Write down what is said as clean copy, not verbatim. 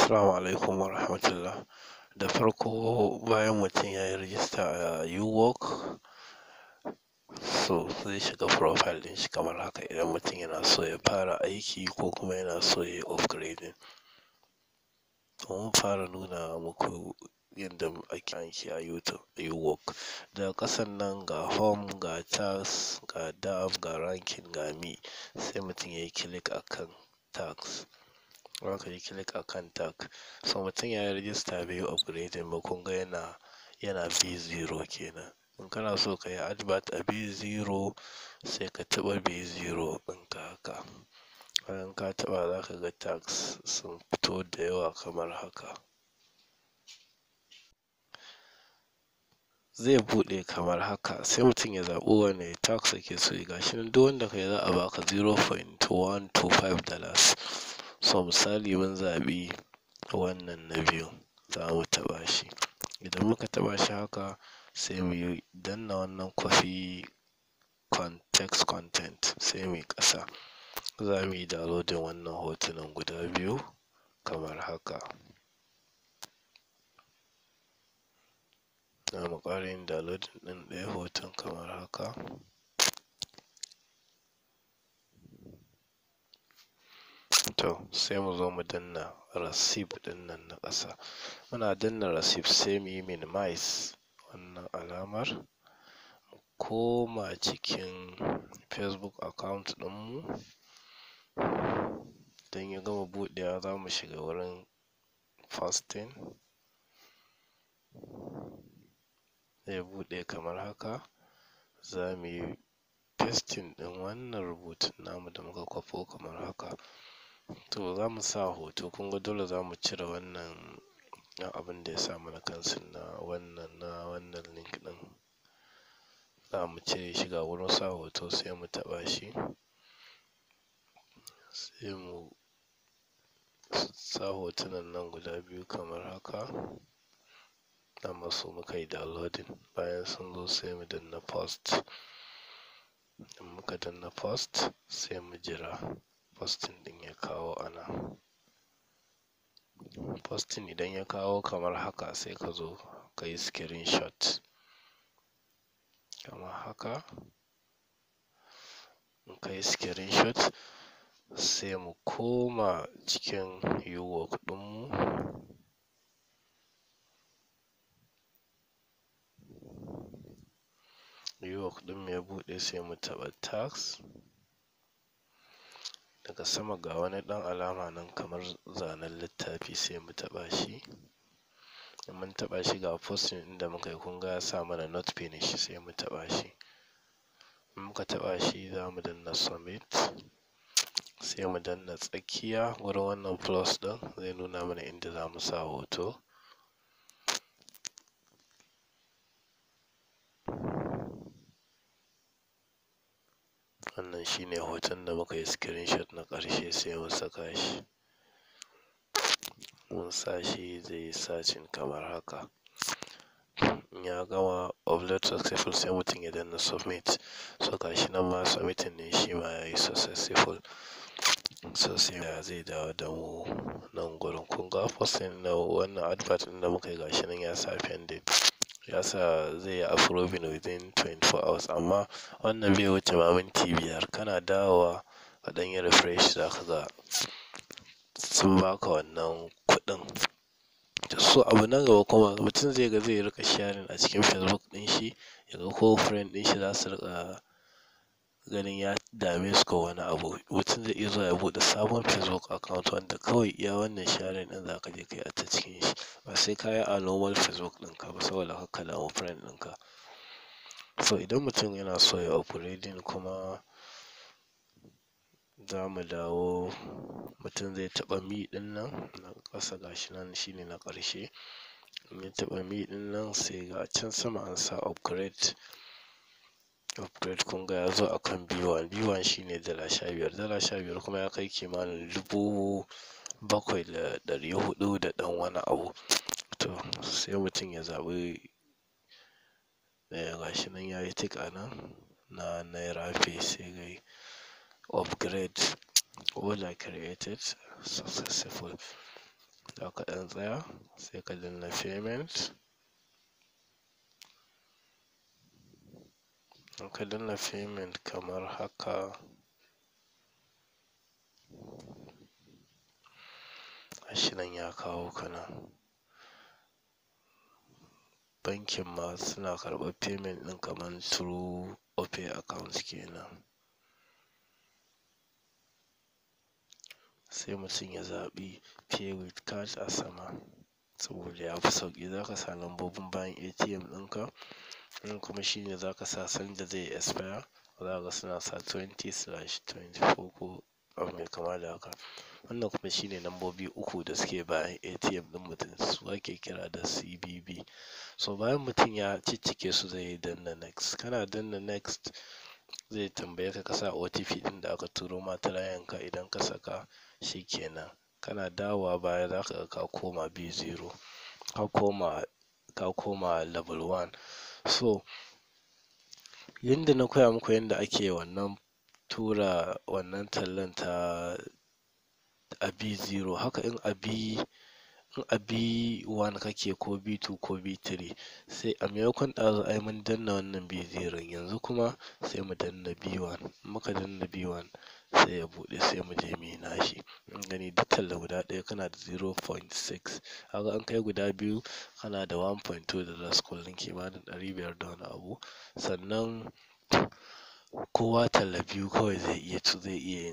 Assalamu alaikum wa rahmatullah. Da farko, bayan mutum ya yi rijista a Uwork, so zai shiga profile ɗin shi kamar haka idan mutum yana so ya fara aiki ko kuma yana so ya yi upgrading. Mun fara nuna muku yadda ake aiki a YouTube, Uwork. Daga ƙasan nan ga home, ga task, ga dApp, ga ranking, ga me. Sai mutum ya yi click akan task. Za ka yi click akan task. So mutum ya yi rijista bai yi upgrading ba, kun ga yana B0 kenan. In kana so ka yi advert a B0, sai ka taɓa B0 ɗinka haka. Bayan ka taɓa, za ka ga tasks sun fito da yawa kamar haka. Zai buɗe kamar haka, sai mutum ya zaɓi wane task yake so ya gashi nan. Duk wanda ka yi za a baka $0.125. So misali mun zaɓi wannan na biyu, za mu taɓa shi. Idan muka taɓa shi haka, sai mu yi danna wannan copy text content, sai muyi ƙasa. Za mu yi downloading wannan hotunan guda biyu kamar haka. Za mu ƙara yin downloading ɗin ɗaya hoton kamar haka. To, sai mu zo mu danna receive ɗin nan na ƙasa. Muna danna receive, sai muyi minimize wannan alamar. Mu koma cikin Facebook account ɗinmu. Idan ya gama buɗewa, za mu shiga wurin posting. Zai buɗe kamar haka. Za mu yi pasting ɗin wannan rubutun namu da muka kwafo kamar haka. To, za mu sa hoto. Kun ga dole za mu cire wannan ɗan abin da ya sa mana cancel na wannan link ɗin. Za mu cire shi. Ga wurin sa hoto, sai mu taɓa shi. Sai mu sa hotunan nan guda biyu kamar haka. Dama su muka yi downloading. Bayan sun zo, sai mu danna post. In muka danna post, sai mu jira posting ɗin ya kawo a nan. Posting idan ya kawo kamar haka, sai ka zo ka yi screenshot kamar haka. In ka yi screenshot, sai mu koma cikin Uwork ɗinmu. Uwork ɗinmu ya buɗe, sai mu taɓa task. Daga sama ga wani ɗan alama nan kamar zanen littafi, sai mu taɓa shi. In mun taɓa shi, ga posting ɗin da muka yi, kun ga ya sa mana not finish, sai mu taɓa shi. In muka taɓa shi, za mu danna submit. Sai mu danna tsakiya wurin wannan plus ɗin, zai nuna mana inda za mu sa hoto. Wannan shine hoton da muka yi screenshot na ƙarshe, sai mu saka shi. Mun sa shi, zai yi searching kamar haka. In ya gama upload successful, sai mutum ya danna submit. So gashi nan ma submitting ɗin shi ma yayi successful. So sai zai dawo da mu nan gurin. Kun ga posting na wannan advert ɗin da muka yi, gashi nan ya sa pending. Ya sa zai yi approving within 24 hours, amma wannan bai wuce ma minti 5. Kana dawowa ka ɗan yi refresh, za ka ga sun baka wannan kuɗin. So abu na gaba kuma, mutum zai ga zai riƙa sharing a cikin Facebook ɗin shi, ya ga ko friend ɗin shi za su riƙa ganin ya dame su ko wani abu. Mutum zai iya zuwa ya buɗe sabon Facebook account wanda kawai iya wannan sharing ɗin za ka je ka yi a ta cikin shi. Ba sai ka yi a normal Facebook ɗinka ba, saboda kar ka damu friend ɗinka. So idan mutum yana so ya upgrading kuma, za mu dawo, mutum zai taɓa me ɗin nan na ƙasa, gashi nan, shine na ƙarshe. In ya taɓa me ɗin nan, sai ga can sama an sa upgrade. Upgrade, kun ga ya zo akan B1. B1 shine $15. $15 kuma ya kai kimanin 7,400 da ɗan wani abu. To, sai mutum ya zaɓi ɗaya, gashi nan yayi tick a nan na Naira Pay, sai kai upgrade. Order created successful. Za ka ɗan tsaya, sai ka danna payment. In ka danna payment kamar haka, gashi nan ya kawo ka nan. Bankin ma suna karɓar payment ɗin kaman through Opay account kenan. Sai mutum ya zaɓi pay with card a sama saboda ya fi sauƙi. Za ka sa lambobin bayan ATM ɗinka, in kuma shine za ka sa sanda zai expire. Za ka ga suna sa 20/24 ko abu mai kama da haka. Wannan kuma shine lambobi uku da suke bayan ATM ɗin mutum, su ake kira da CVV. So bayan mutum ya ciccike su, zai danna next. Kana danna next, zai tambaye ka ka sa OTP ɗin da aka turo ma ta layinka. Idan ka saka, shi kenan. Kana dawowa baya, za ka ga ka koma B0, ka koma level 1. So yanda na koya muku yanda ake wannan tura wannan tallan ta a B0, haka in a B1 kake ko B2 ko B3, sai a maimakon ɗazu ai mun danna wannan B0, yanzu kuma sai mu danna B1. In muka danna B1, sai ya buɗe, sai mu je muyi nashi. In gani duk talla guda ɗaya kana da 0.6. Kaga in kai guda biyu, kana da $1.2 kullum, kimanin 500 da wani abu. Sannan kowa talla biyu kawai zai iya yin.